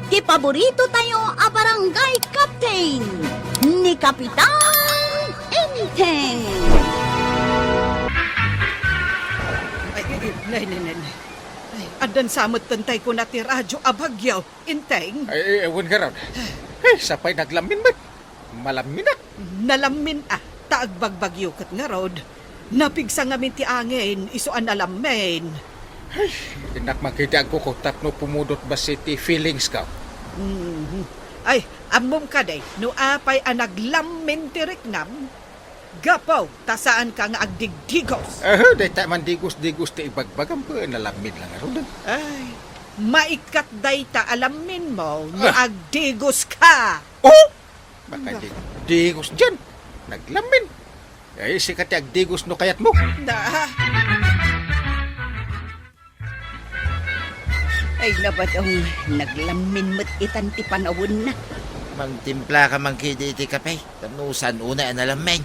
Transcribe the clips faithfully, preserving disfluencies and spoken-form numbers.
Ti paborito tayo a barangay captain, ni Kapitan Enteng. Ay, ay, ay, nay, nay, nay, nay. Ay, addan sa met tay kuna ti radyo a bagyo, Enteng. Ay, ay, wen garud. Ay, sapay naglammin met. Malamminak. Nalammin a, ta agbagbagyo ket ngarud. Napigsa ngamin ti angin, isu a nalammin. Ay, innak man ketdi agkuko tapno pumudot bassit ti feelings ko. Mhm. Ay, ammom kadi, no apay a naglammin ti riknam? Gapu ta saanka nga agdigdigos. Aha, dayta man digos-digos ti ibagbagam ket nalammin la ngaruden. Ay, maikkat dayta a lamminmo no Ah. agdigoska. Oh! Maka Nga. di, digos dian. Naglammin. Ay, sika ti agdigos no kayatmo. Da. Ay, nabadong, naglammin met itan ti panawenna. Mangtimplaka man ketdi iti kape, tapno saan unay a nalammin.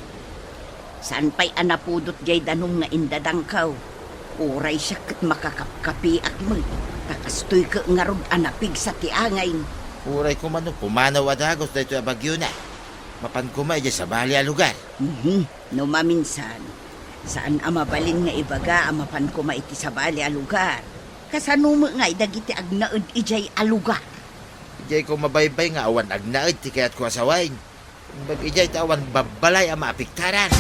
Saan pay a napudot jay danum nga indadangkaw. Uray siak ket makakapkapiak met, ta kastoy ket ngarud a napigsa ti angin. Uray koma no pumanaw a dagus daytoy a bagyona. Mapan koma idiay sabali a lugar. Mhm. No maminsan, saan a mabalin nga ibaga a mapan koma iti sabali a lugar. Kasano met ngay dagiti agnaed idiay a lugar? Idiay ko mabaybay nga awan agnaed ti kayatko a sawen. Imbag idiay ta awan babbalay a maapektaran.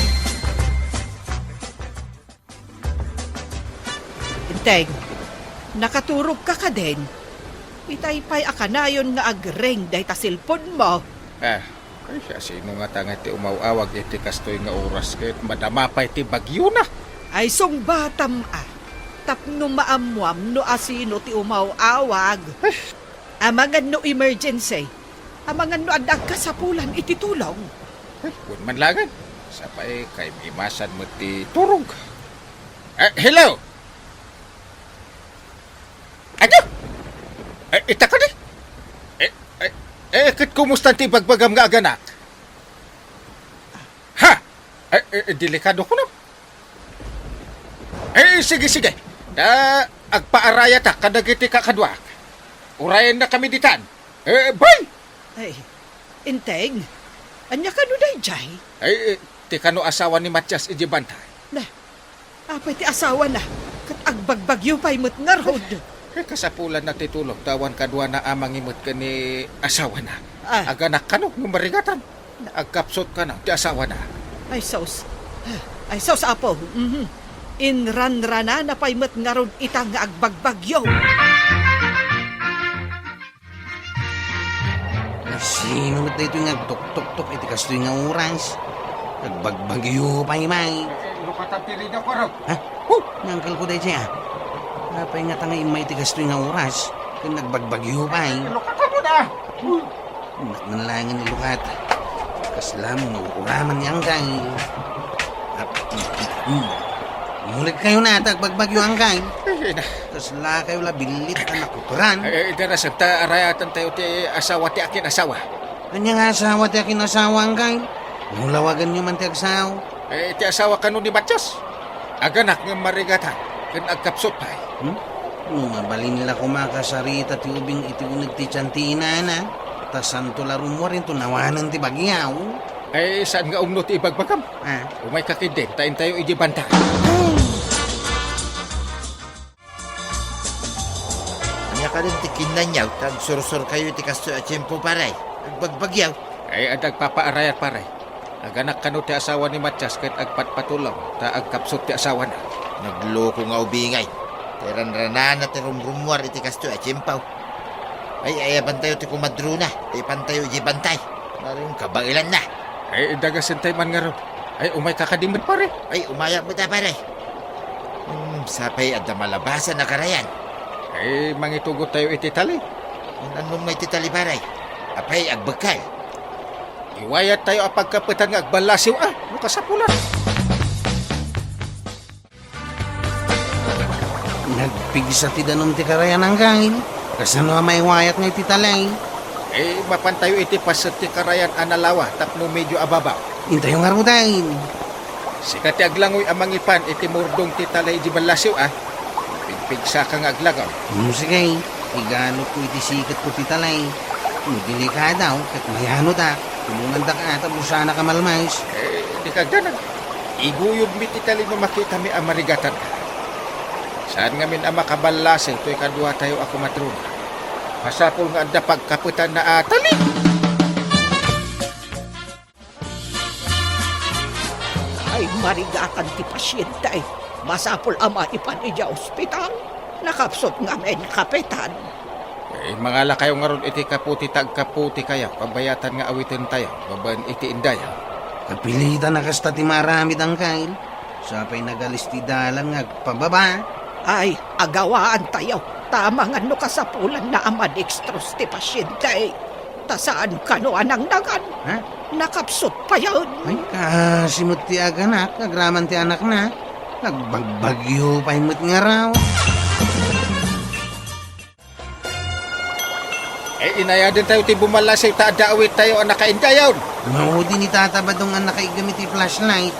Enteng, nakaturogka kadin? Itay pay a kanayon nga agring dayta cellphone mo. Ah, ay, siasino ngata nga ti umaw-awag iti kastoy nga oras ket madama pay ti bagyona? Ay, sungbatam a, tapno maammuam no asino ti umaw-awag. Ay. Amangan no emergency, amangan no adda agkasapulan iti tulong. Ay, wen man laengen. Sapay kaimmasan met ti turog. Eh, hello? Adu? Eh, ita kadi? Eh, eh, eh, ket kumusta ti ibagbagam nga aganak? Ha? Eh, eh, delikado kuno. Eh, sige, sige. Ta agpaarayatak kadagiti kakaduak. Urayennakami ditan. Eh, bye! Ay, Enteng, ania kano daydiay? Ay, eh, ti kano asawa ni Matias idiay bantay. Na, apay ti asawana? Ket agbagbagyo pay met ngarud. Eh, kasapulanna ti tulong ta awan kaduana a mangimet ken ni asawana. Ah. Aganak kano no marigatan. Agkapsut kano ti asawana. Ay, sus. Ay, sus, Apo. Mhm. Inranranana pay met ngarud ita nga agbagbagyo. Sino met daytoy nga agtuktuktok iti kastoy nga oras? Agbagbagyo pay, bay. Eh, lukatan ti rida ko, Rob. Ha? Oh, ni uncle ko daydiay, ah. Apay ngata nga immay iti kastoy nga oras? Ken agbagbagyo pay. Eh, lukatan mo na. Innak man laengen ilukat. Kasla mo, naukuraman ni Angkay. Ap-, hmm. Mulik kayo na, ta agbagbagyo, Angkay. Eh, na. Kasla kayo la billit a nakuturan. Eh, eh, dara, sabta, arayatan tayo ti asawa ti akin asawa. Ania nga asawa ti akin asawa, Angkay? Nulawagan nyo man ti agsaw. Eh, ti asawa kano ni Matias? Aganak nga marigatan, ken agkapsut pay. Hmm? No mabalin la koma kasarita ti ubing iti uneg ti tian ti inana, ta santo la rummuar inton awanen ti bagyaw. Ay, saan nga umno ti ibagbagam? Ah. Umayka ketdin, ta intayo idiay bantay. Ania kadin ti kinnaniaw, ta agsursor kayo iti kastoy a tiempo, pare? Agbagbagyaw. Ay, adda agpapaarayat, pare. Aganak kano ti asawa ni Matias ket agpatpatulong, ta agkapsut ti asawana. Nagloko nga ubingay. Ta iranranana ti rumrummuar iti kastoy a tiempo. Ay, ayabantayo ti kumadrona, ta ipantayo idiay bantay. Ngarud, kabaelanna. Ay, dagasentay man ngarud. Ay, umayka kadi met, pare. Ay, umayak met a, pare. Hmm, sapay adda malabasan a karayan. Ay, mangitugot tayo iti tali. An-annom nga iti tali, pare? Apay, agbekkel. Iwayat tayo a pagkapetan nga agballasiw a, no kasapulan. Nagpigsa ti danum ti karayan, Angkay. Kasano a maiwayat nga iti tali? Eh, mapan tayo iti paset ti karayan a nalawa tapno medio ababaw. Intayo ngaruden. Sika ti aglangoy a mangipan iti murdong ti tali di ballasiw a. Pigpigsaka nga aglangoy. Hmm, sige. Igalutko iti siketko ti talay. No delikadaw, ket mayanodak. Tulongandak a ta busanaka malmaes. Eh, di kagdanag. Iguyodmi ti talay no makitami a marigatan. Saan ngamin a makaballasew toy kaduatayo a komadrona. Masapul nga adda pagkapetanna a talay. Ay, marigatan ti pasiente. Masapul a maipan idiay ospital. Nakapsut ngamin, Kapitan. Eh, mangalakayo ngarud iti kaputi ta agkaputikayo, kabayatan nga awitentayo, babaen iti indayo. Kapilitan a kasta ti maaramid, Angkel. Sa pay nagalis ti dalan nga agpababa. Ay, agawaantayo. Tama nga no kasapulanna a madextrose ti pasiente. Ta saan kano a nangdangan? Ha? Nakapsut payen. Ay, kaasi met ti aganak, agraman ti anakna. Nagbagbagyo pay met ngarud. Eh, inayadentayo ti bumallasew ta adda awittayo a nakaindayon. Maudi ni Tata Badong a nakaiggem iti flashlight.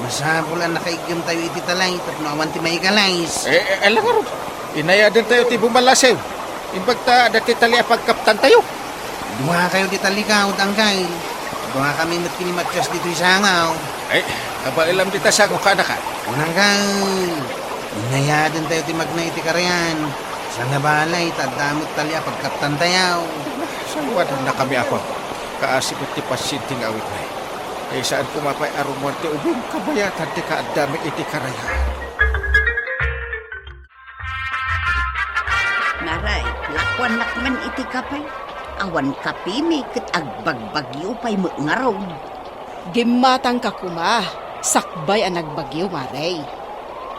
Masapul a nakaiggemtayo iti talay tapno awan ti maikalis. Eh, eh, ala ngarud. Inayadentayo ti bumallasew. Imbag ta adda ti talay a pagkaptantayo. Duakayo ti talikaw, Angkel. Duakami met ken ni Matias ditoy sangaw. Ay, kabaelam dita sangaw, kaanaka. Angkel, inayadentayo ti magna iti karayan. Saan a balay, ta adda met talay a pagkaptantayo. Saluadannakami, Apo. Kaasi met ti pasiente nga awitmi. Eh, saan koma pay a rummuar ti ubing, kabayatan ti kaaddami iti karayan. Maray, lakuannak man iti kape. Awan kapimi ket agbagbagyo pay met ngarud. Gimmatangka koma, sakbay a nagbagyo, Maray.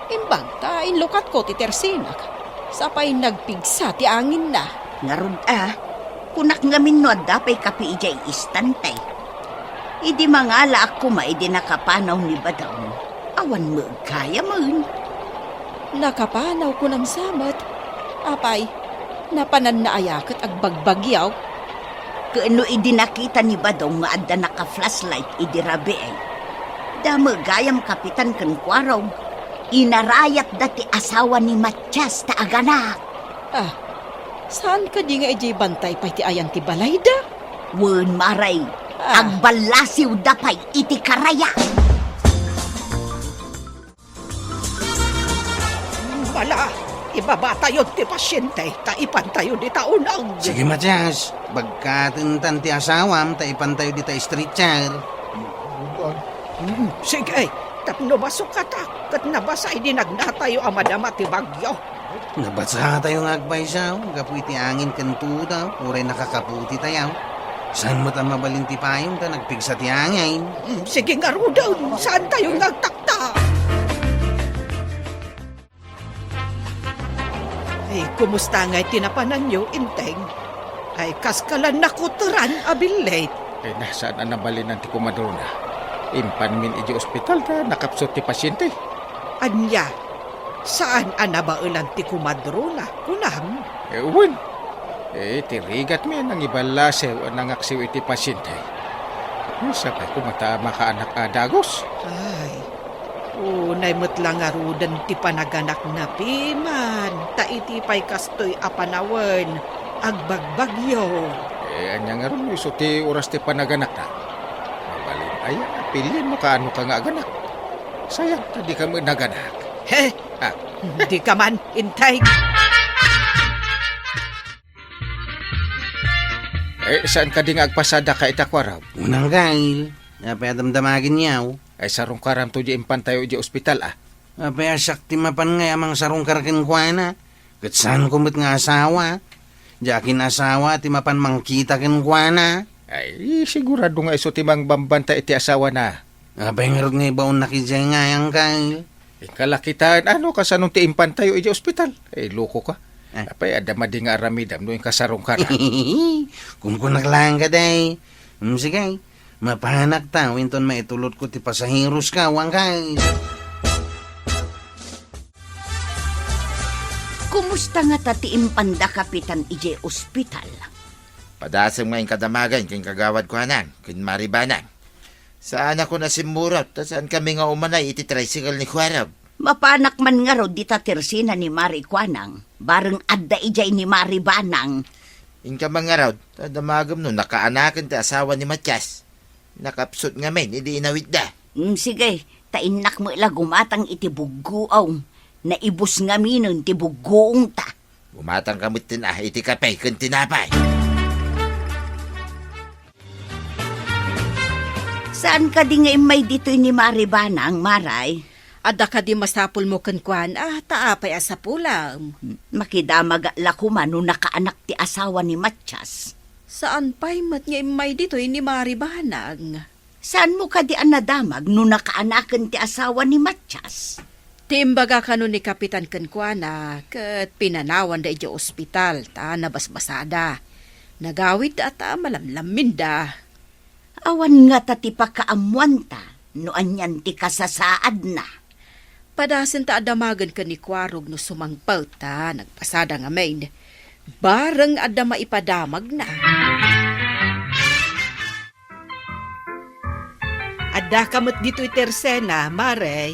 Imbag ta inlukatko ti tersinak, sa pay nagpigsa ti anginna. Ngarud a, kunak ngamin no adda pay kape idiay istante. Idi mangalaak koma idi nakapanaw ni Badong, awan met gayamen. Nakapanaw kunam sa met. Apay, napananna aya ket agbagbagyo? Ken no idi nakita ni Badong nga adda naka-flashlight idi rabii, da met gayam Kapitan ken Kuarog, inarayatda ti asawa ni Matias ta aganak. Ah, saan kadi nga idiay bantay pay ti ayan ti balayda? Wen, Maray, Ah. agballasiwda pay iti karaya. Mala, ibabatayo ti pasiente ta ipantayo dita uneg. Sige, Matias. Bagkatentan ti asawam ta ipantayo dita stretcher. Mm, sige, tapno masukatak ket nabasa idi nagnatayo a madama ti bagyo. Nabasatayo nga agpayso gapu iti angin ken tudaw, uray nakakaputitayo. Saan met a mabalin ti payong ta nagpigsa ti angin? Mm, sige ngaruden, saantayo nga agtaktak. Ay, kumusta ngay ti napananyo, Inteng? Ay, kaskalan nakuteran a billit. Ay, na, saan a nabalinan ti komadrona? Impanmin idiay ospital ta nakapsut ti pasiente. Ania? Saan a nabaelan ti komadrona, kunam? Eh, wen. Eh, ti rigatmi a nangiballasew a nangaksiw iti pasiente. Sapay koma ta makaanak a dagus. Ay, unay met la ngaruden ti panaganakna piman, ta iti pay kastoy a panawen, agbagbagyo. Eh, ania ngarud no isu ti oras ti panaganakna? Mabalin aya a pilienmo kaano ka nga aganak? Sayang ta dika met naganak. He? Ah. Dika man, Inteng. Eh, saan kadi nga agpasadaka ita, Kuarog? Unang gail, apay a damdamagenyo? Ay, sarungkaramto di impantayo idiay ospital, ah. Apay a siak ti mapan ngay a mangsarungkar kenkuana? Ket saanko met nga asawa. Diak kin-asawa ti mapan mangkita kenkuana. Ay, sigurado nga isu ti mangbambantay iti asawana. Apay ngarud nga ibaonnak idiay ngay, Angkel? Inka la kitaen, ano, kasano ti impantayo idiay ospital? Ay, loko ka. Ah. Apay, adda madi nga aramidam no inka sarungkaran. Kunkunak laeng kadi. Hmm, sige. Mapanak ta, inton maitulodko ti pasaheros ka, Angkel. Kumusta ngata ti impanda, Kapitan, idiay ospital? Padasem nga inkadamagen ken Kagawad Kuanang ken Mari Banang. Saanakon a simmurot ta saankami nga umanay iti tricycle ni Kuarog. Mapanak man ngarud dita tersina ni Mari Kuanang. Bareng adda idiay ni Mari Banang. Inka man ngarud, ta damagem no nakaanaken ti asawa ni Matias. Nakapsut ngamin idi inawitda. Mm, sige, ta innak met la gumatang iti buggoong. Naibus ngaminen ti buggoongta. Gumatangka metten a iti kape ken tinapay. Saan kadi nga immay ditoy ni Mari Banang, Maray? Adda kadi masapulmo kenkuana, ta apay a sapulem? Makidamag la koma no nakaanak ti asawa ni Matias. Saan pay met nga immay ditoy ni Mari Banang? Saanmo kadi a nadamag no nakaanaken ti asawa ni Matias? Ti imbaga kano ni Kapitan kenkuana, ket pinanawanda idiay ospital ta nabasbasada. Nagawidda ta malamlamminda. Awan ngata ti pakaammoanta no anian ti kasasaadna. Padasen ta adamagen ken ni Kuarog no sumangpet ta nagpasada ngamin. Bareng adda maipadamagna. Addaka met ditoy Tersena, Mare.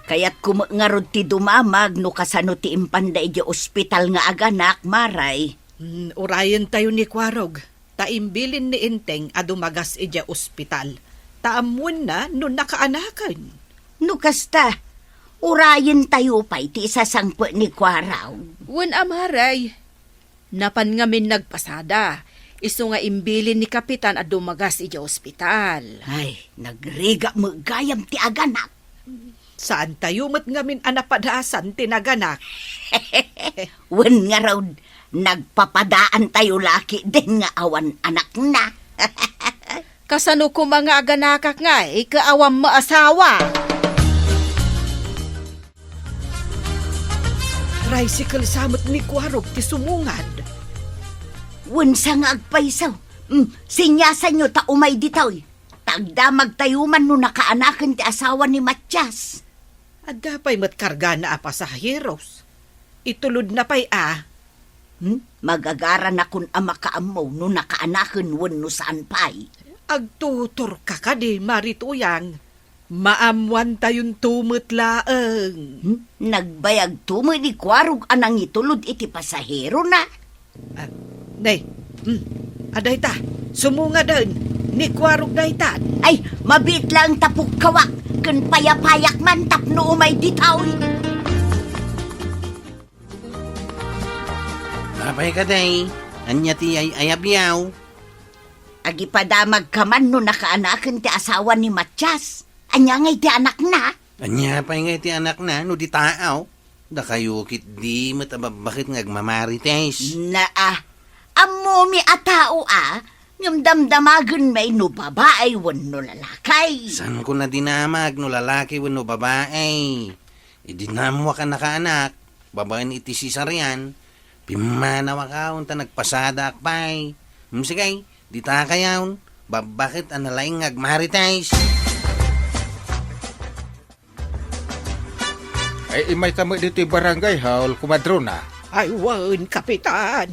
Kayatko met ngarud ti dumamag no kasano ti impanda idiay ospital nga aganak, Mare. Hmm, urayentayo ni Kuarog, ta imbilin ni Enteng a dumagas idiay ospital, ta ammoenna no nakaanaken. No kasta, urayentayo pay ti isasangpet ni Kuarog. Wen a, Mare. Napan ngamin nagpasada, isu nga imbilin ni Kapitan a dumagas idiay ospital. Ay, nagrigat met gayam ti aganak. Saantayo met ngamin a napadasan ti naganak. Wen ngarud, nagpapadaantayo la ketdin nga awan anakna. Kasano koma nga aganakak ngay ket awan met asawa? Tricycle sa met ni Kuarog ti sumungad. Wen sa nga agpayso. Mm, siniasanyo ta umay ditoy. Ta agdamagtayo man no nakaanaken ti asawa ni Matias. Adda pay met kargana a pasaheros. Itulodna pay a. Hmm? Magagaranakon a makaammo no nakaanaken wenno saan pay. Agtuturka kadi, Mari Tuyang. Maammoantayonto met laeng. Hmm? Nagbayagto met ni Kuarog a nangitulod iti pasaherona. Ah, nay, hmm, adayta, sumungaden, ni Kuarog daytan. Ay, mabiit laeng ta pukkawak, ken payapayak man tapno umay ditoy. Apay kadi, ania ti ay-ayabiaw? Agipadamagka man no nakaanaken ti asawa ni Matias. Ania ngay ti anakna? Ania pay ngay ti anakna no di taaw? Dakayo ketdi met a babbaket nga agmamarites. Naa, ammomi a tao a, ngem damdamagen met no babae wenno lalaki. Saanko a dinamag no lalaki wenno babae. Idi naammoak a nakaanak, babaen iti cesarean, pimmanawak a ta nagpasadaak pay. Ngem sige, ditakayon, babbaket a nalaing nga agmarites. Ay, immayta met ditoy barangay hall, kumadrona. Ay, wen, Kapitan.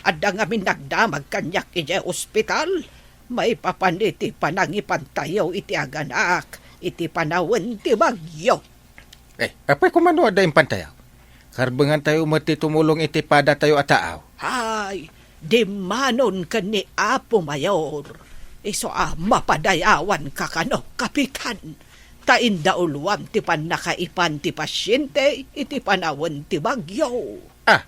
Adda ngamin nagdamag kaniak idiay ospital. Maipapan iti panangipantayo iti aganak, iti panawen ti bagyo. Eh, apay koma no adda impantayo? Karbengantayo met ti tumulong iti padatayo a taaw. Ay, dimmanon ken ni Apo Mayor. Isu a mapadayawanka kano, Kapitan. Ta indauloam ti pannakaipan ti pasiente iti panawen ti bagyo. Ah,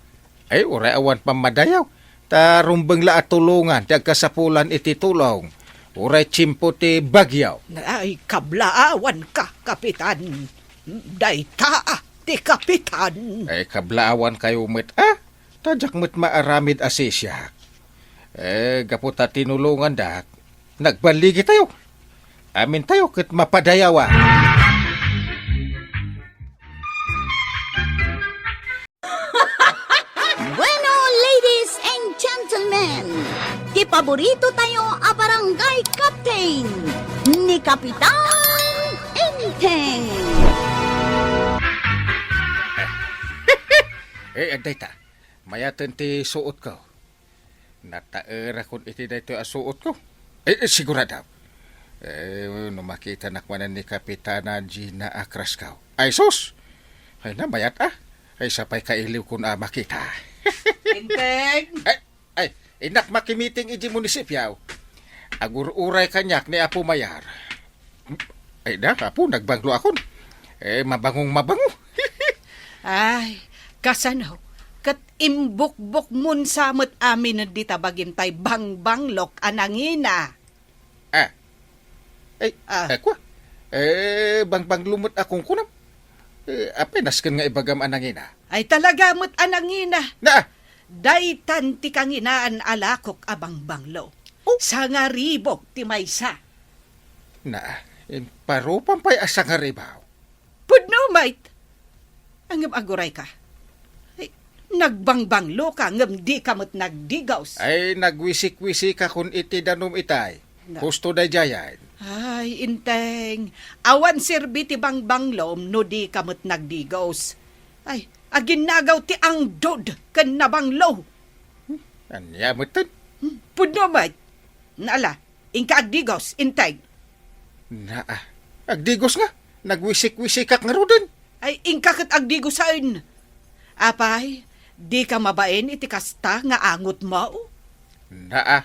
ay, uray awan pammadayaw, ta rumbeng la a tulongan ti agkasapulan iti tulong, uray tiempo ti bagyo. Ay, kablaawanka, Kapitan. Dayta ti Kapitan. Ay, kablaawankayo met, a? Ta diak met maaramid a sisiak. Eh, gapu ta tinulongandak, nagballigitayo. Amintayo ket mapadayawa. Bueno, ladies and gentlemen, ti paborito tayo a barangay captain, ni Kapitan Enteng. Eh, adda ita. Mayaten ti suotko. Nataerakon iti daytoy a suotko. Eh, eh, sigurado. Eh, no makitanak manen ni Kapitana Gina a crush ko. Ay, sus! Ay na, mayat, a. Ay, sapay kailiwkon a makita. Enteng! Ay, ay, innak makimiting iti munisipyo. Agur-uray kaniak ni Apo Mayar. Ay, da, Apo, nagbanglo akon. Eh, mabangong mabango. Ay, kasano? Ket imbukbokmon sa met amin dita bagim tay bangbanglok a nangina. Ah. Ay, Ah. Ay, kua. Eh, bangbanglo met a kunkunam. Eh, apay nasken nga ibagam a nangina? Ay, talaga met a nangina. Na! Daytan ti kanginaan a lakok a bangbanglo. Oh. Sangaribok ti maysa. Na, imparupan pay a sangaribaw. Pudno met. Ngem aguray ka. Ay, nagbangbanglo ka, ngem di ka met nagdigos. Ay, nagwisik-wisikakon iti danum itay. Na- Husto daydiayen. Ay, Enteng. Awan serbi ti bangbanglom no di ka met nagdigos. Ay, aginnagaw ti angdod ken nabanglo. Hmm, ania metten? Hmm, pudno met. Ala, inka agdigos, Enteng. Naa, agdigos nga. Nagwisik-wisikak ngaruden. Ay, inka ket agdigosen. Apay, di ka mabain iti kasta nga angotmo? Naa.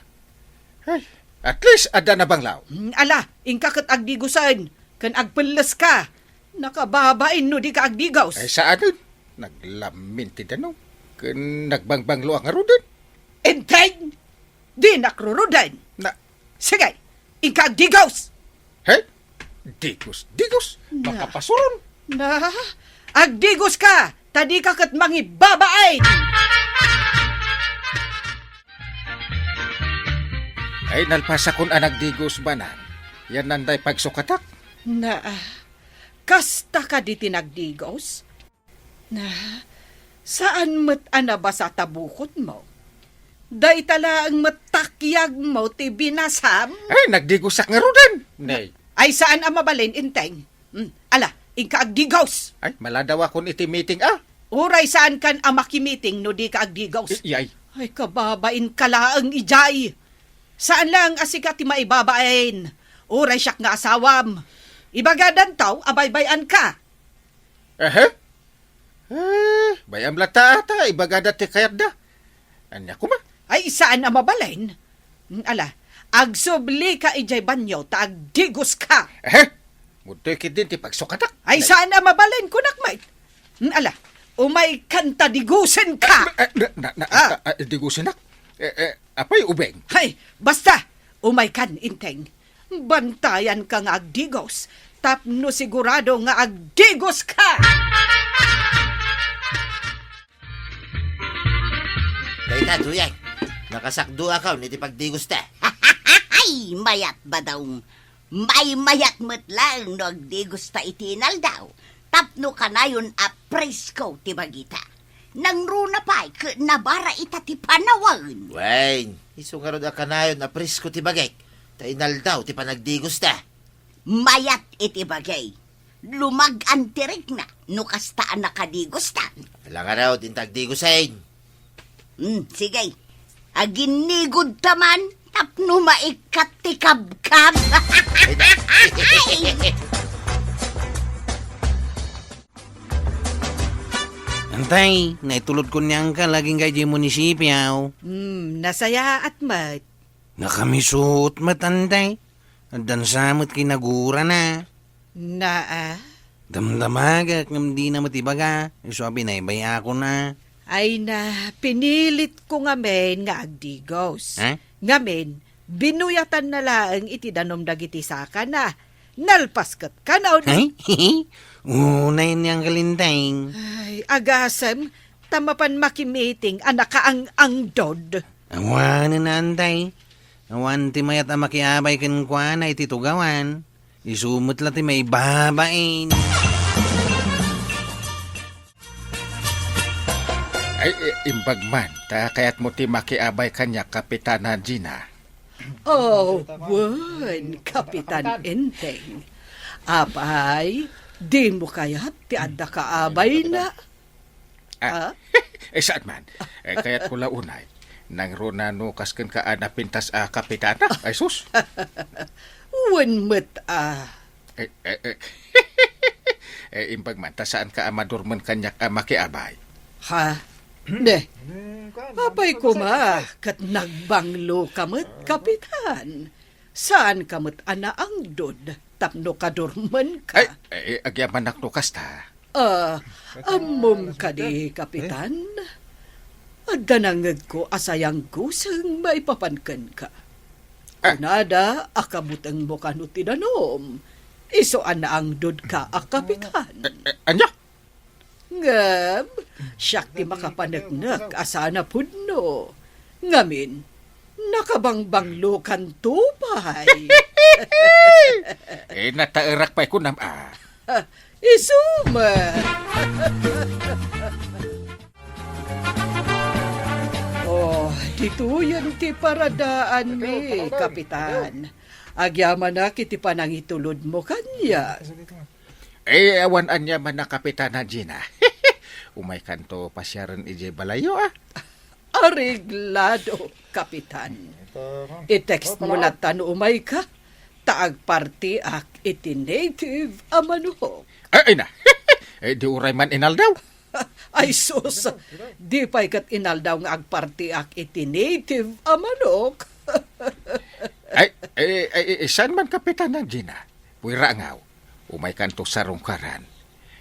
Ay, at least, adda nabanglo. Hmm, ala, inka ket agdigosen, ken agpelles ka. Nakababain no di ka agdigos. Ay, saanen. Naglamin ti danum, ken nagbangbanglo a ngaruden. Enteng! Dinak ruruden. Na- Sige, inka agdigos! He? Digos, digos? Na- Makapasuron? Na, agdigos ka, ta di ka ket mangibabain! Ay, nalpasakon a nagdigos, Banang. Yan nanday pagsukatak. Na, kasta ka di ti nagdigos? Na, saan met a nabasa ta bukotmo? Dayta laeng met takyagmo ti binasam? Ay, nagdigosak ngaruden. Nay. Ay, saan a mabalin, Enteng. Hmm, ala, inka agdigos. Ay, maladawakon iti meeting, ah. Uray saan kan a makimiting no di ka agdigos. I-, iyay. Ay, kababain ka laeng idiay. Saan lang a sika ti maibabain. Uray siak nga asawam. Ibagadanto a baybay-an ka. Ehe? Eh, bay-am latta ata, ibagada ti kayatda. Ania koma? Ay, saan a mabalin? Ala, agsubli ka idiay banyo ta agdigos ka. Ehe? Mudtoy ketdin ti pagsukatak. Ay, saan a mabalin, kunak met. Ala, umay kan ta digosen ka. Ah, na, na, na, Ah. ah, ah, digosenak? Eh, eh, apay ubeng? Hay, basta, umay kan, Enteng. Bantayan ka nga agdigos, tapno sigurado nga agdigos ka! Dayta, Duyay, nakasakduakaw iti pagdigosta. Ay, mayat, Badong. Maymayat met laeng no agdigosta iti inaldaw, tapno kanayon a presko ti bagita. Nangruna pay ket nabara ita ti panawen. Wen, isu ngarud a kanayon a presko ti bagik, ta inaldaw ti panagdigosta. Mayat iti bagik. Lumag-an ti rikna no kasta a nakadigosta. Ala ngarud, inta agdigosen. Hmm, sige. Aginnigod ta man tapno maikkat ti kabkab. Ay, na- Antay, naitulod ko ni Angkal agingga idiay munisipyo. Hmm, nasayaat met. Nakamisuot met, Antay. Addan sa met kinagurana. Naa. Damdamagak ngem dina met ibaga, isu a binaybay-akon a. Ay na, pinilit ko ngamin nga agdigos. Ha? Ngamin, binuyatanna laeng iti danum dagiti sakana. Nalpas ket kanaw. Ay? Unay ni Angkal Enteng. Ay, agasem, ta mapan makimiting a nakaang-angdod. Awanen, Antay. Awan ti mayat a makiabay kenkuana iti tugawan. Isu met la ti maibabain. Ay, i-, imbag man, ta kayatmo ti makiabay kaniak, Kapitana Gina. Oh, wen, Kapitan Enteng. Apay, dimo kayat ti adda kaabayna? Ah, Ah? Eh, saan man? Eh, kayatko la unay. Nangruna no kas kenka a napintas a kapitana? Ay, sus! Wen met a. Eh, eh, eh. Eh, imbag man, ta saanka a madurmen kaniak a makiabay? Ha? Ne, apay koma ket nagbangloka met, Kapitan? Saanka met a naangdod tapno kadurmenka? Ay, ay, agyamanak no kasta. Ah, ammom kadi, Kapitan? Adda nangngegko a sayangguseng maipapan kenka. Ah. Kunada a kabutengmo kano ti danom, isu a naangdodka a kapitan. Eh, eh, ania? Ngem, siak ti makapaneknek a saan a pudno. Ngamin, nakabangbanglokanto pay. Eh, nataerak pay kunam, ah. Isu met. Oh, ditoyen ti paradaanmi, Kapitan. Agyamanak iti panangitulodmo kaniak. Eh, awan aniamanna, Kapitana Gina. Umaykanto pasiaren idiay balayyo, ah. Areglado, Kapitan. I-text mo latta no umayka, ta agpartiak iti native a manok. Ay, ay na. Eh, di uray man inaldaw. Ay sus, di pay ket inaldaw nga agpartiak iti native a manok. Ay, eh, eh, eh, saan man, Kapitana Gina? Puwera ngaw. Umaykanto sarungkaran.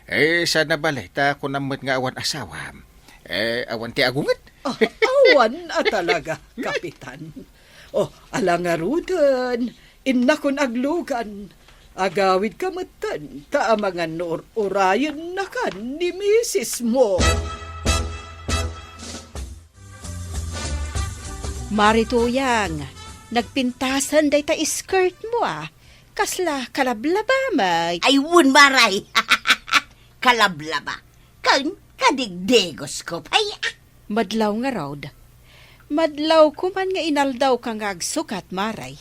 Eh, saan a bale, ta kunam met nga awan asawam. Eh, awan ti agunget. Ah, awan a talaga, Kapitan. Oh, ala ngaruden, innakon aglugan. Agawidka metten, ta amangan no ur-urayennakan ni misismo. Mari Tuyang, nagpintasen dayta skirt mo, ah. Kasla kalablaba, may. Ay, wen, Maray. Kalablaba. Ken kadigdigos ko pay, ah. Madlaw ngarud. Madlaw koman nga inaldawka nga agsukat, Maray.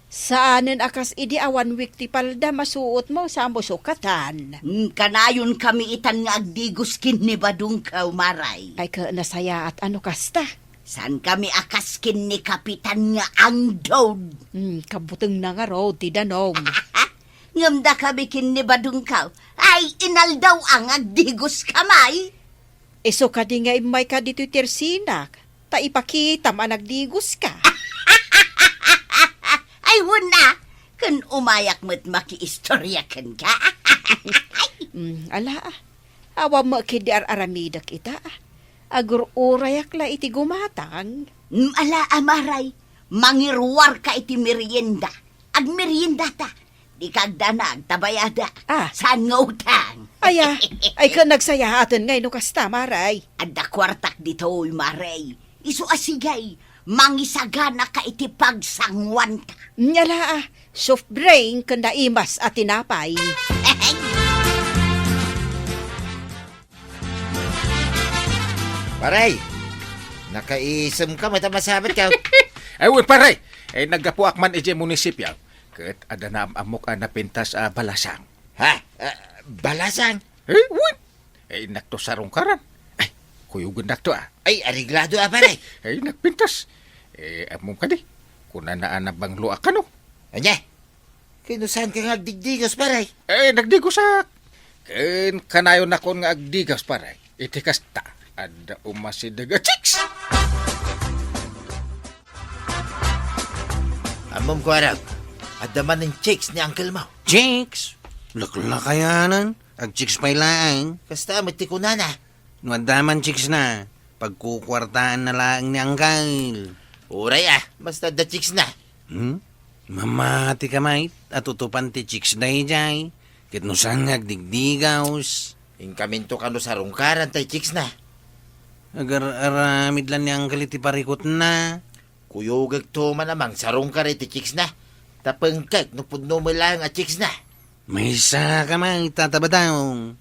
Saanen a kas idi a one week ti palda masuotmo, samo sukatan. Hmm, kanayon kami itan nga agdigos ken ni Badongkaw, Maray. Ay, ka nasayaat a no kasta. Saan kami a kas ken ni Kapitan nga angdod. Hmm, kabutengna ngarud ti danom. Ngem da kami ken ni Badongkaw. Ay, inaldaw a nga agdigos ka, may. Isu kadi nga immayka ditoy tersinak, ta ipakitam a nagdigoska. Ay, wen a, ken umayak met makiistoria kenka. Mm, ala, ah. Awan met ketdi ar-aramidek ita, ah. Agur-urayak la iti gumatang. Mm, ala, ah, Maray. Mangiruarka iti merienda. Agmeriendata. Dika agdanag, ta bayada. Ah. Saan nga utang? Aya, ay ka nagsayaaten ngay no kasta, Maray. Adda kuartak ditoy, Maray. Isu a sigay, mangisaganaka iti pagsanguanta. Nyala, ah, soft drink ken naimas a tinapay. Paray, nakaisem ka, mata masabat ka. Ay, wen, paray. Eh, naggapuak man idiay munisipyo. Ket adda naam-ammok a napintas a balasang. Ha? Ah, balasang? Eh, wen. Eh, innakto sarungkaran. Ay, kuyogennakto, ah. Ay, areglado, ah, paray. Eh, nagpintas. Eh, ammom kadi. Kunana a nabanglo a kano. Anya? Ken no saanka nga agdigdigaw, paray? Eh, nagdigosak. Ken kanayonnakon nga agdigaw, paray. Iti kasta, adda umasideg a chicks. Ammom, kuarog, adda manen chicks ni uncle mo. Chicks? Laklakayanan. Agchicks pay laeng. Kasta met ti kunana. No adda man chicks na, pagkukuartaanna laeng ni uncle. Uray, ah, basta adda chicks na. Hmm? Mamati ka, mait, a tutupan ti chicks daydiay, ket no saan nga agdigdigaws. Inkaminto kano sarungkaran tay chicks na. Agar-aramid la ni uncle iti parikutna. Kuyogekto man a mangsarungkar iti chicks na. Ta pengkek no pudno met laeng a chicks na. Maysa ka man, Tata Badong.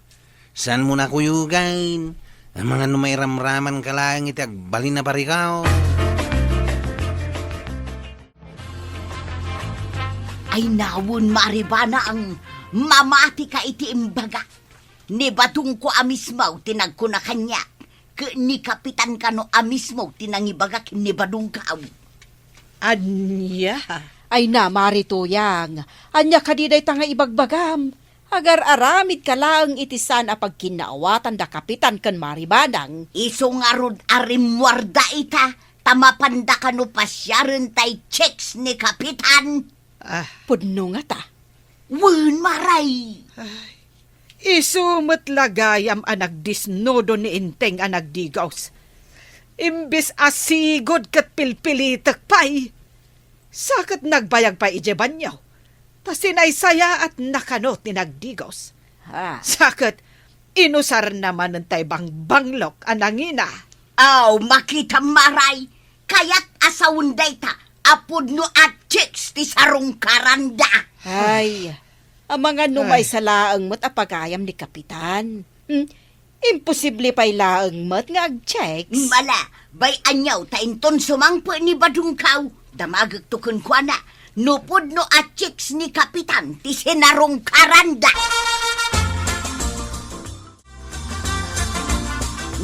Saanmo na kuyogen? Amangan no mairamramanka laeng iti agbalin a parikaw. Ay, nawen, Mari Banang, mamatika iti imbagak. Ni Badongko a mismo ti nagkuna kaniak, ket ni Kapitan kano a mismo ti nangibaga ken ni Badongko. Ania? Ay na, Mari Tuyang, ania kadi dayta nga ibagbagam? Agar-aramidka laeng iti saan a pagkinnaawatan da Kapitan ken Mari Badang. Isu ngarud a rimmuarda ita, ta mapanda kano pasiaren tay chicks ni Kapitan. Ah. Pudno ngata. Wen, Maray. Ay, isu met la gayam a nagdisnudo ni Enteng a nagdigos. Imbes a sigud ket pilpilitek pay. Sa ket nagbayag pay idiay banio. Ta sinaysayaatna kano ti nagdigos. Ha? Sa ket inusarna manen tay bangbanglok a nangina. Aw, makitam, Maray, kayat a sawen dayta a pudno a chicks ti sarungkaranda. Ay, amangan no Ay. maysa laeng met a pagayam ni Kapitan. Hmm? Imposible pay laeng met nga ag-chicks. Mala, bay aniaw ta inton sumangpet ni Badongkaw, damagekto kenkuana, no pudno a chicks ni Kapitan ti sinarungkaranda.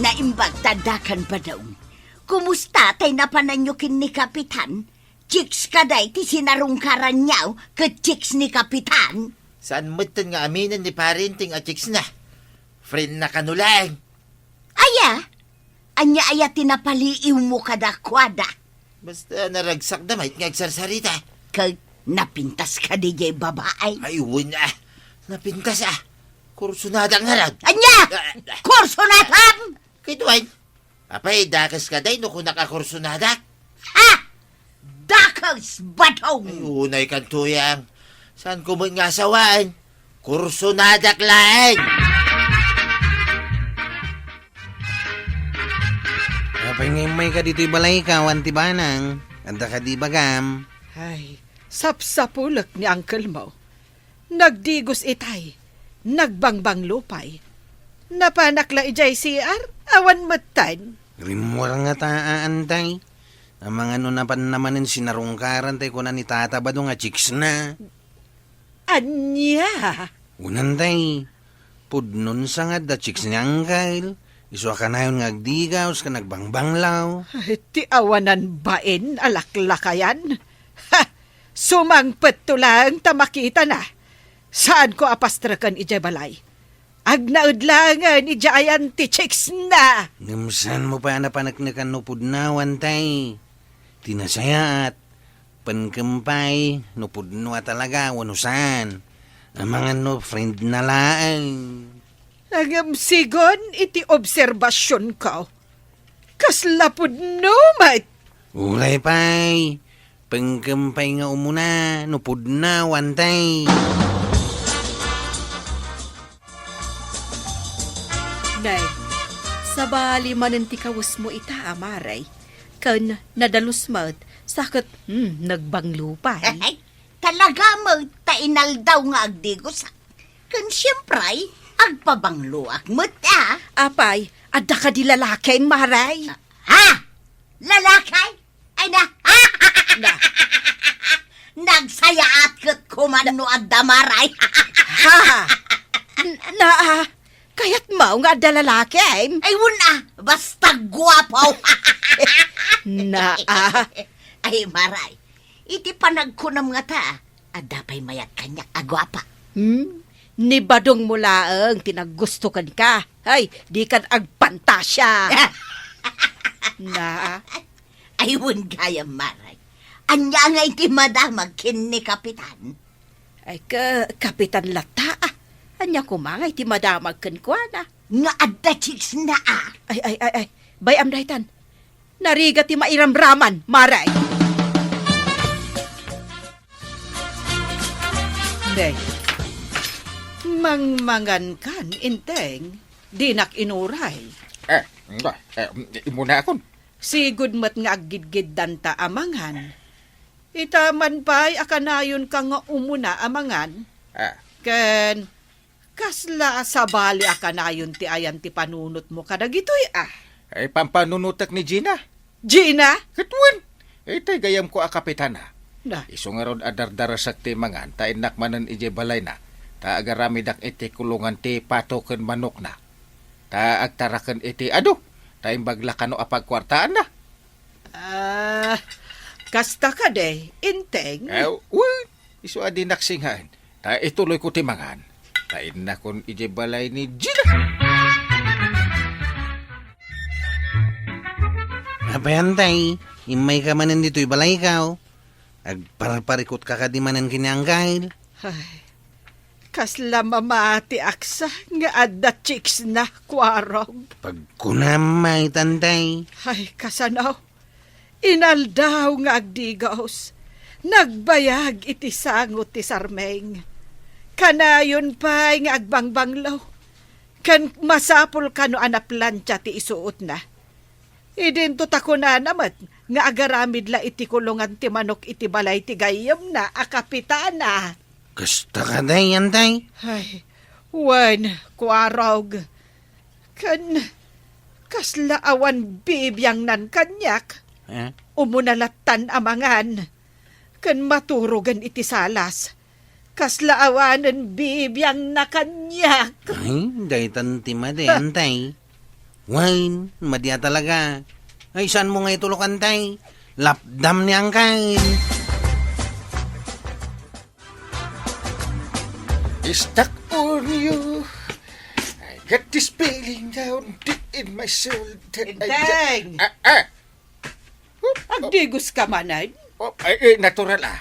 Naimbag ta adda kan Badong. Kumusta tay napananyo ken ni Kapitan? Chicks kadi ti sinarungkaranyo ket chicks ni Kapitan? Saan metten nga aminen ni Pare Enteng a chicks na? Friend na kano laeng. Aya? Ania aya ti napaliiwmo kadakuada? Basta naragsak da met nga agsarsarita. Ket napintas kadi jay babai? Ay, wen a. Napintas a. Kursunada ngarud. Ania? Ah, ah. Kursunatam? Ket wen, apay, dakes kadi no kunak a kursunadak? Ha! Dakes, Badong! Ay, unay kan tuyang. Saan ko met nga asawaen? Kursunadak laeng! Apay nga immayka ditoy balayko, awan ti banang? Adda kadi ibagam? Ay, sapsapulek ni uncle mo. Nagdigos itay, nagbangbanglo pay. Napanak la idiay C R, awan metten. Rimmuar ngata, Antay. Amangan no napanna manen sinarungkaran tay kuna ni Tata Badong a chicks na. Ania? Wen, Antay. Pudnon sa nga adda chicks ni Angkel. Isu a kanayon nga agdigaws ken agbangbanglaw. Ay, ti awanan bain a laklakayan. Ha! Sumangpetto laeng ta makitana. Saanko a pastreken idiay balay. Agnaed laengen idiay ayan ti chicks na. Ngem saanmo pay a napaneknekan no pudno, Antay. Ti nasayaat, penkem pay no pudno a talaga wenno saan. Amangan no friend na laeng. Ngem sigun iti obserbasionko, kasla pudno met. Uray pay, penkem pay nga umuna no pudno, Antay. Nay, sabali manen ti kawesmo ita a Mari, ken nadalus met, sa ket, hmm, nagbanglo pay. Talaga met ta inaldaw nga agdigosak. Ken siempre, agpabangloak met a. Apay, adda kadi lalakim, Mari? Ha? Lalaki? Ay na. Na. Nagsayaat ket koma no adda, Mari. Ha? N-, naa, kayatmo nga adda lalakim? Ay, wen a, basta guapo. Naa. Ay, Mari, iti panagkunam ngata, adda pay mayat kaniak a guapa. Hmm? Ni Badongmo laeng ti naggusto kenka. Ay, dikan agpantasia. Na. Ay, wen gayam, Mari. Ania ngay ti madamag ken ni Kapitan? Ay, ka-, Kapitan latta, ah. Ania koma ngay ti madamag kenkuana? Nga adda chicks na, ah. Ay, ay, ay, ay. Bay-am daytan. Narigat ti mairamraman, Mari. Nay, mangmangankan, Enteng, dinak inuray. Eh, nga, eh, imunakon. Sigud met nga aggidgiddanta a mangan. Ita man pay a kanayonka nga umuna a mangan. Ah. Ken kasla a sabali a kanayon ti ayan ti panunotmo kadagitoy a? Ay, pampanunotek ni Gina. Gina? Ket wen, itay gayamko a kapitan a. Na. Isu ngarud a dardarasek ti mangan, ta innak manen idiay balayna, ta agaramidak iti kulongan ti pato ken manokna. Ta agtaraken iti adu, ta imbag la kano a pagkuartaanna. Ah, kasta kadi, Enteng? Eh, wen, isu a dinak singaen. Ta ituloyko ti mangan. Ta innakon idiay balay ni Gina. Apay, Antay, immayka manen ditoy balaykaw? Agparparikutka kadi manen ken ni Anggail? Ay, kasla mamatiaksa nga adda chicks na, Kuarog. Pagkunam met, Antay. Ay, kasano? Inaldaw nga agdigos, nagbayag iti sango ti sarmeng. Kanayon pay nga agbangbanglo, ken masapul kano a naplantia ti isuotna. Idinto ta kunana met nga agaramid la iti kulongan ti manok iti balay ti gayyemna a kapitana. Kasta kadi, Antay? Ay, wen, Kuarog. Ken kasla awan bibiangnan kaniak. Eh? Umuna lattan a mangan, ken maturogen iti salas. Kasla awanen bibiangna kaniak. Ay, daytan ti madi, Antay. Wen, madi a talaga. Ay, saanmo nga itulok, Antay? Lapdam ni Anggail. Stuck on you. I got this feeling down deep in my soul that I Enteng! Ah, ah. Agdigos ka manen? Oh, ay, eh, natural, ah.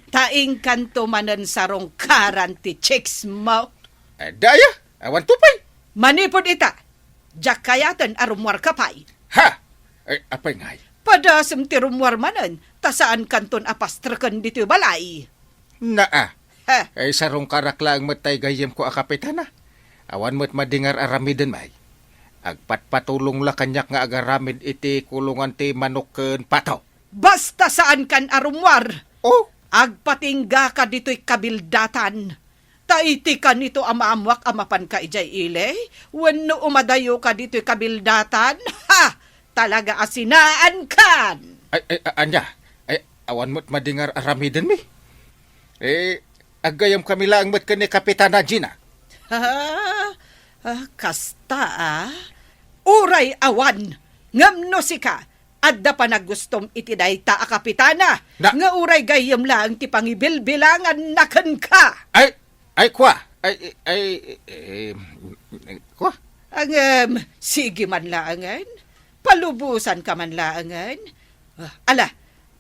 Ta inkanto manen sarungkaran ti chicks mo. Eh, daya, awan to pay. Manipud ita, diak kayaten a rummuarka pay. Ha? Eh, apay ngay? Padasem ti rummuar manen, ta saankanton a pastreken ditoy balay. Naa. Heh. Ay, sarungkarak laeng met tay gayyemko a kapitana. Awan met madi nga ar-aramiden, may. Agpatpatulong la kaniak nga agaramid iti kulongan ti manok ken pato. Basta saankan a rummuar. Oh? Agpatinggaka ditoy kabildatan. Ta iti kanito a maammuak a mapanka idiay ili, wenno umadayoka ditoy kabildatan, ha! Talaga a sinaankan! Ay, ay, a-, ania? Ay, awan met madi nga ar-aramidenmi. Eh, aggayamkami laeng met ken ni Kapitana Gina. Ha? Ah, kasta, ah? Uray awan, ngem no sika, adda panaggustom iti dayta a kapitana, Na- nga uray gayyem laeng ti pangibilbilanganna kenka. Ay, ay, kua. Ay, ay, eh, kua. Ngem, sige man laengen. Palubosanka man laengen. Ah, ala,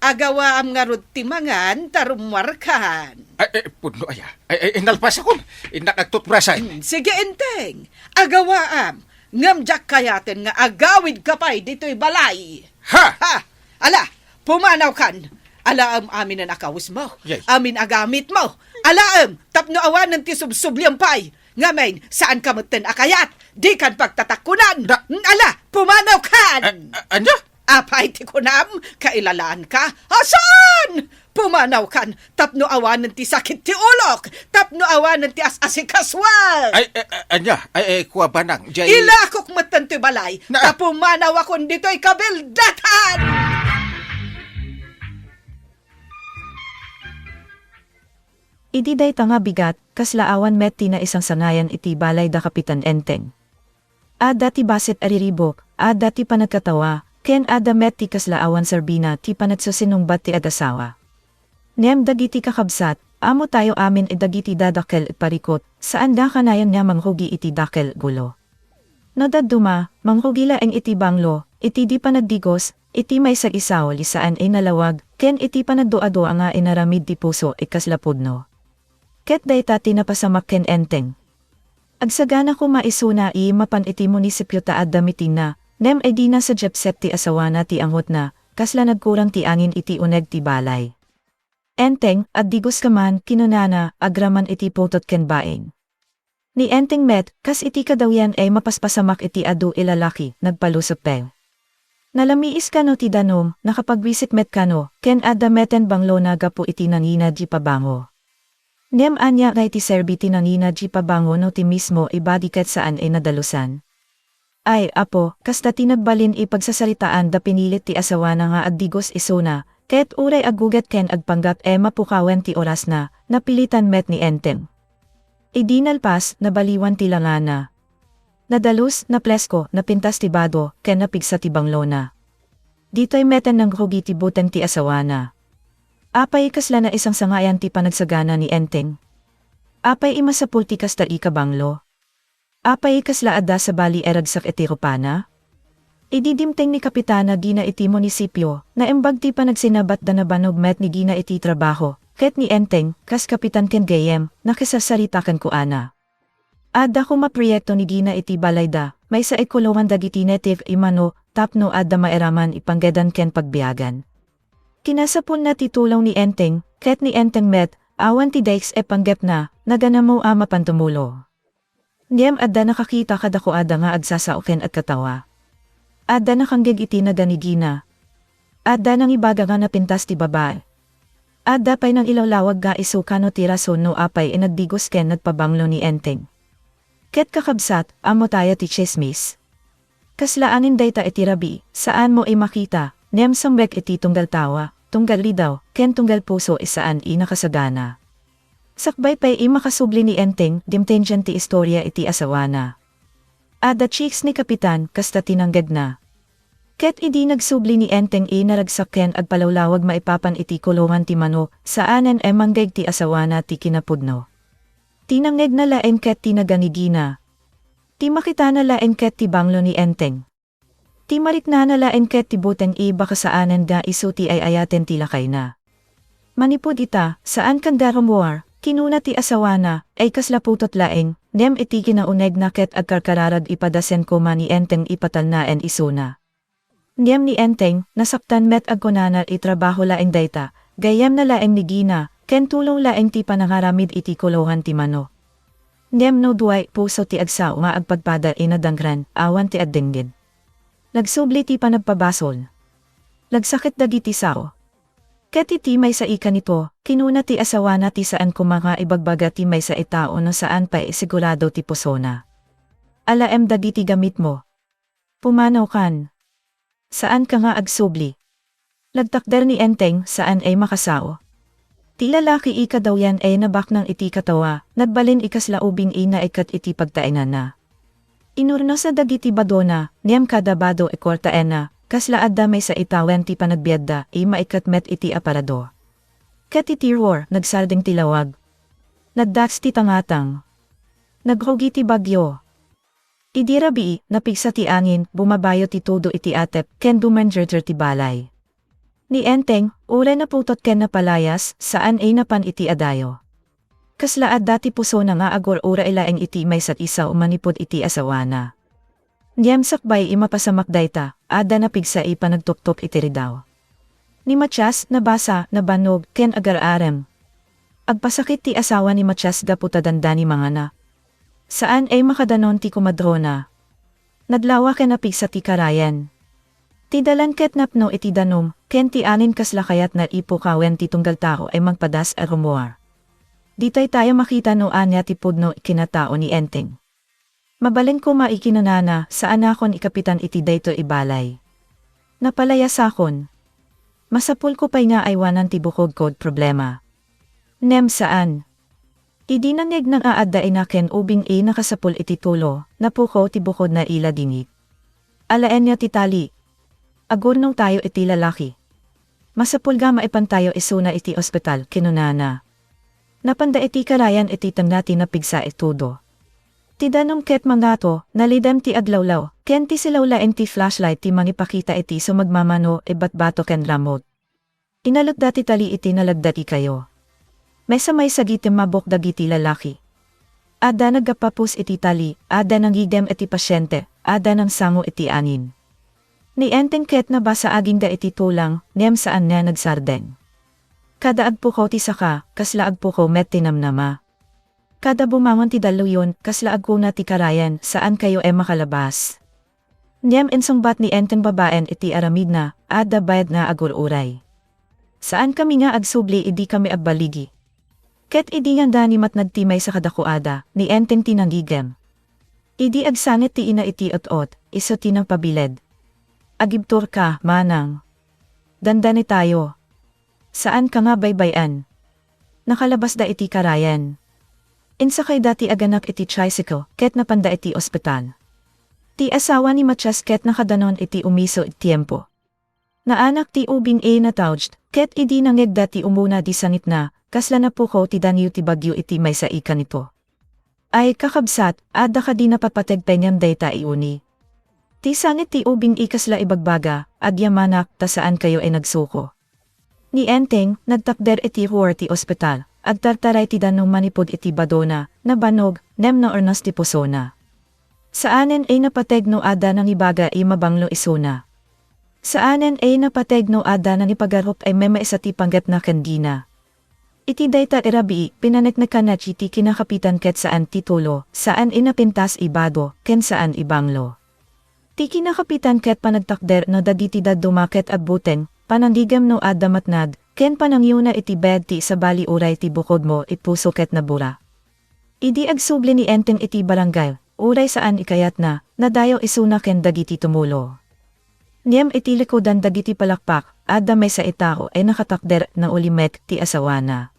agawaam ngarud ti mangan, ta rummuarkan. Ay, ay, pudno aya. Ay, ay, nalpasakon. Innak agtutbrasay. Hmm, sige, Enteng. Agawaam. Ngem diak kayaten nga agawidka pay ditoy balay. Ha! Ha! Ala, pumanawkan. Alaem aminen a kawesmo. Yay. Amin a gamitmo. Alaem, tapno awanen ti subsubliam pay. Ngamin, saanka metten a kayat. Dikan pagtatakkunan. Da- Ala, pumanawkan. A-, a-, ania? Apay ti kunam, kailalaanka? Asan? Pumanawkan, tapno awanen ti sakit ti ulok, tapno awanen ti as-asikasuak. Ay, eh, eh, ania? Ay, eh, kua banang, jay- Ilakok metten ti balay, Na- ta pumanawakon ditoy kabildatan! Idi dayta nga bigat, kasla awan met ti naisangsangayan iti balay da Kapitan Enteng. Adda ti bassit a riribuk, adda ti panagkatawa, ken adda met ti kasla awan serbina ti panagsusinungbat ti agasawa. Ngem dagiti kakabsat, ammotayo amin a dagiti dadakkel a parikut, saanda kanayon nga mangrugi iti dakkel a ulo. No dadduma, mangrugi laeng iti banglo, iti di panagdigos, iti maisag-isao a saan a nalawag, ken iti panagduadua nga inaramid ti puso a kasla pudno. Ket dayta ti napasamak ken Enteng. Agsagana koma isuna a mapan iti munisipio ta adda mitingna, ngem idi nasadippsep ti asawana ti angotna, kasla nagkurang ti angin iti uneg ti balay. "Enteng, agdigoska man," kinunana, agraman iti putot ken baing. Ni Enteng met, kas iti kadawian a mapaspasamak iti adu a lalaki, nagpalusep pay. Nalamiis kano ti danum, nakapagwisit met kano, ken adda meten banglona gapu iti nangina di pabango. Ngem ania nga iti serbi ti nangina di pabango no ti mismo a badi ket saan a nadalusan? Ay, Apo, kasta ti nagbalin a pagsasaritaan da pinilit ti asawana nga agdigos isuna, ket uray agguget ken agpanggap a mapukawen ti orasna, napilitan met ni Enteng. Idi nalpas, nabaliwan ti langana. Nadalus, napresko, napintas ti bado, ken napigsa ti banglona. Ditoy meten nangrugi ti buteng ti asawana. Apay kasla naisangsangayan ti panagsagana ni Enteng? Apay a masapul ti kasta a kabanglo? Apay a kasla adda sabali a ragsak iti rupana? Idi dimteng ni Kapitana Gina iti munisipio, naimbag ti panagsinabatda. Nabannog met ni Gina iti trabaho, ket ni Enteng, kas kapitan ken gayyem, nakisarsarita kenkuana. Adda koma proyekto ni Gina iti balayda, maysa a kulongan dagiti native a mano, tapno adda mairaman a panggedan ken pagbiagan. Kinasapulna ti tulong ni Enteng, ket ni Enteng met, awan ti dayta a panggepna, naganammo a mapan tumulong. Ngem adda nakakita kadakuada nga agsasao ken agkatawa. Adda nakangngeg iti nagan ni Gina. Adda nangibaga nga napintas ti babai. Adda pay nangilawlawag nga isu kano ti rason no apay a nagdigos ken nagpabanglo ni Enteng. Ket kakabsat, ammotayo ti tsismis. Kasla angin dayta iti rabii, saanmo a makita, ngem sumrek iti tunggal tawa, tunggal ridaw, ken tunggal puso a saan a nakasagana. Sakbay pay a makasubli ni Enteng, dimteng ti istoria iti asawana. Adda chicks ni Kapitan, kasta ti nanggegna. Ket idi nagsubli ni Enteng a naragsak ken agpalawlawag maipapan iti kulongan ti mano, saanen a manggeg ti asawana ti kinapudno. Ti nangngegna laeng ket ti nagan ni Gina. Ti makitana laeng ket ti banglo ni Enteng. Ti mariknana laeng ket ti buteng a baka saanen nga isu ti ay-ayaten ti lakayna. Manipud ita, saan kan garumwar, kinuna ti asawana, ay kasla putot laeng, ngem iti kinaunegna ket agkarkararag a padasen koma ni Enteng a patalnaen isuna. Ngem ni Enteng, nasaktan met agkunana a trabaho laeng dayta, gayyemna laeng ni Gina, ken tulong laeng ti panangaramid iti kulongan ti mano. Ngem no dua a puso ti agsao nga agpadpada a nadangran, awan ti agdengngeg. Nagsubli ti panagpabasol. Nagsaket dagiti sao. Ket iti maysa a kanito, kinuna ti asawana ti saan koma nga ibagbaga ti maysa a tao no saan pay a sigurado ti pusona. Alaem dagiti gamitmo. Pumanaw kan. Saan ka nga agsubli. Nagtakder ni Enteng, saan a makasao. Ti lalaki a kadawyan a nabaknang iti katawa, nagbalin a kasla ubing a naikkat iti pagtaenganna. Inurnosna dagiti badona, ngem kada bado a kuartaenna, kasla adda maysa a tawen ti panagbiagda a maikkat met iti aparador. Ket iti ruar, nagsardeng ti lawag. Nagdaks ti tangatang. Nagrugi ti bagyo. Idi rabii, napigsa ti angin, bumabayo ti tudo iti atep, ken dumangerger ti balay. Ni Enteng, uray naputot ken napalayas, saan a napan iti adayo. Kasla adda ti pusona nga agur-uray laeng iti maysa a sao manipud iti asawana. Ngem sakbay a mapasamak dayta, adda napigsa a panagtuktok iti ridaw. Ni Matias, nabasa, nabannog, ken agar-arem. Agpasakit ti asawa ni Matias gapu ta dandani mangana. Saan a makadanon ti komadrona. Naglawa ken napigsa ti karayan. Ti dalan ket napno iti danum, ken ti angin kasla kayatna a pukawen ti tunggal tao a mangpadas a rummuar. Ditoy tayo makita no ania ti pudno a kinatao ni Enteng. Mabalin koma a kinunana, saanakon a kapitan iti daytoy a balay. Napalayasakon. Masapulko pay nga aywanan ti bukodko a problema. Ngem saan. Idi nangngegna nga adda ina ken ubing a nakasapul iti tulo, napukaw ti bukodna a ladingit. Alaenyo ti tali. Agurnongtayo iti lalaki. Masapul nga maipantayo isuna iti ospital, kinunana. Napanda iti karayan iti tengnga ti napigsa a tudo. Ti danum ket mangato, nalidem ti aglawlaw, ken ti silaw laeng ti flashlight ti mangipakita iti sumagmamano a batbato ken ramut. Inalekda ti tali iti nalagda ti kayo. Maysa-maysa ti timmabok dagiti lalaki. Adda naggappapos iti tali, adda nanggigem iti pasiente, adda nangsango iti angin. Ni Enteng ket nabasa agingga iti tulang, ngem saan nga nagsardeng. Kada agpukaw ti saka, kasla agpukaw met ti namnama. Kada bumangon ti dalluyon, kasla agkuna ti karayan, saan kayo a makalabas. Ngem insungbat ni Enteng babaen iti aramidna, adda bayad nga agur-uray. Saan kami nga agsubli idi kami agbaligi. Ket idi nga dani matnag ti maysa kadakuada, ni Enteng ti nanggigem. Idi agsangit ti ina iti ot-ot, isu ti nangpabiled. Agibturka, manang. Dandanitayo. Saan ka nga baybay-an. Nakalabasda iti karayan. Insakayda ti aganak iti tricycle, ket napanda iti ospital. Ti asawa ni Matias ket nakadanon iti umiso a tiempo. Naanak ti ubing a natawjed, ket idi nangngegda ti umuna ti sangitna, kasla napukaw ti dangiw ti bagyo iti maysa ikanito. Ay, kakabsat, adda kadi napatpateg pay ngem dayta iuni. Ti sangit ti ubing ikasla ibagbaga, agyamanak, ta saan kayo ay nagsuko. Ni Enteng, nagtakder iti ruar ti ospital, agtartaray ti danum manipud iti badona, nabannog, ngem naurnos ti pusona. Saanen ay napateg no adda nangibaga a mabanglo isuna. Saanen ay napateg no adda nangipagarup a maimaysa ti panggepna ken dina. Iti dayta a rabii, pinaneknekanna ti kinakapitan ket saan ti tulo, saan a napintas a bado, ken saan a banglo. Ti kinakapitan ket panagtakder no dagiti dadduma ket agbuteng, panangigem no adda matnag, ken panangyuna iti bed ti sabali uray ti bukodmo a puso ket nabura. Idi agsubli ni Enteng iti barangay, uray saan a kayatna, nadayo isuna ken dagiti tumulong. Ngem iti likudan dagiti palakpak, adda maysa a tao a nakatakder, naulimek ti asawana.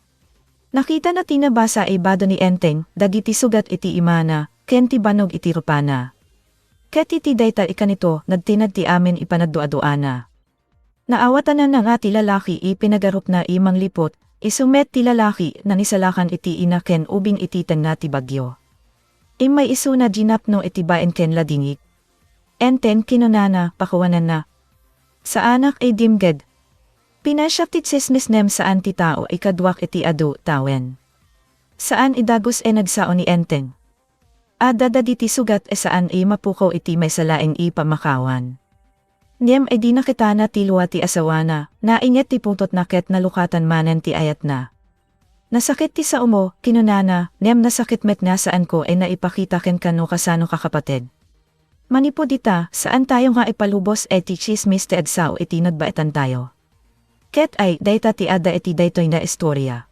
Nakitana ti nabasa a bado ni Enteng, dagiti sugat iti imana, ken ti bannog iti rupana. Ket iti dayta ikanito, nagtinag ti amin a panagduaduana. Naawatananna nga ti lalaki a pinagarupna a mangliput, isu met ti lalaki a nangisalakan iti ina ken ubing iti tengnga ti bagyo. Immay isuna dinapno iti bain ken ladingit. Enteng, kinunana, pakuananna. Saanak a dimged. Pinasiak ti tsismis ngem saan ti tao a kaduak iti adu tawen. Saan a dagus a nagsao ni Enteng. Adda dagiti sugat a saan a mapukaw iti maysa laeng a pammakawan. Ngem idi nakitana ti lua ti asawana, nainget ti putotna ket nalukatan manen ti ayatna. Nasakit ti saomo, kinunana, ngem nasakit met nga saanko a naipakita kenka no kasano ka kapateg. Manipud ita, saan tayo nga ipalubos a ti tsismis ti agsao iti nagbaetan tayo. Ket ay, dayta ti adda iti daytoy nga istorya.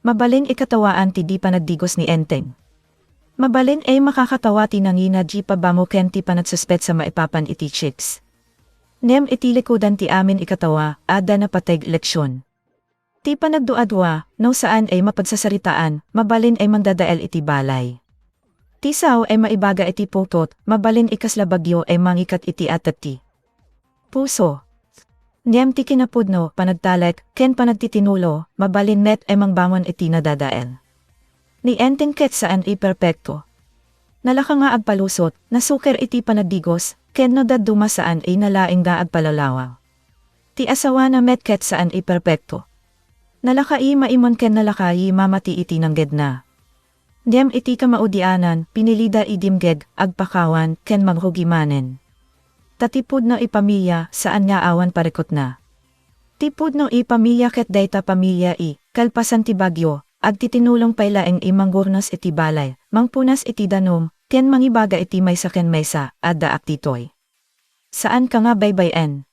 Mabalin a katawaan ti di panagdigos ni Enteng. Mabalin a makakatawa ti nangina di pabamo ken ti panagsuspetsa maipapan iti chicks. Ngem iti likudan ti amin a katawa, adda napateg a leksion. Ti panagduadua, no saan a mapagsasaritaan, mabalin a mangdadael iti balay. Ti sao a maibaga iti putot, mabalin a kasla bagyo a mangikat iti atek ti puso. Ngem ti kinapudno, panagtalek, ken panagtitinulo, mabalin met a mangbangon iti nadadael. Ni Enteng ket saan a perpekto. Nalaka nga agpalusot, nasuker iti panagdigos, ken no dadduma saan a nalaing nga agpalalawa. Ti asawana met ket saan a perpekto. Nalaka a maimon ken nalaka a mamati iti nanggedna. Ngem iti kamaudianan, pinilida a dimged, agpakawan, ken mangrugi manen. Ta ti pudno a pamilia, saan nga awan parikutna. Ti pudno a pamilia ket dayta pamilia a, kalpasan ti bagyo, agtitinulong pay laeng a mangurnos iti balay, mangpunas iti danum, ken mangibaga iti maysa ken maysa, addaak ditoy. Saanka nga baybay-en.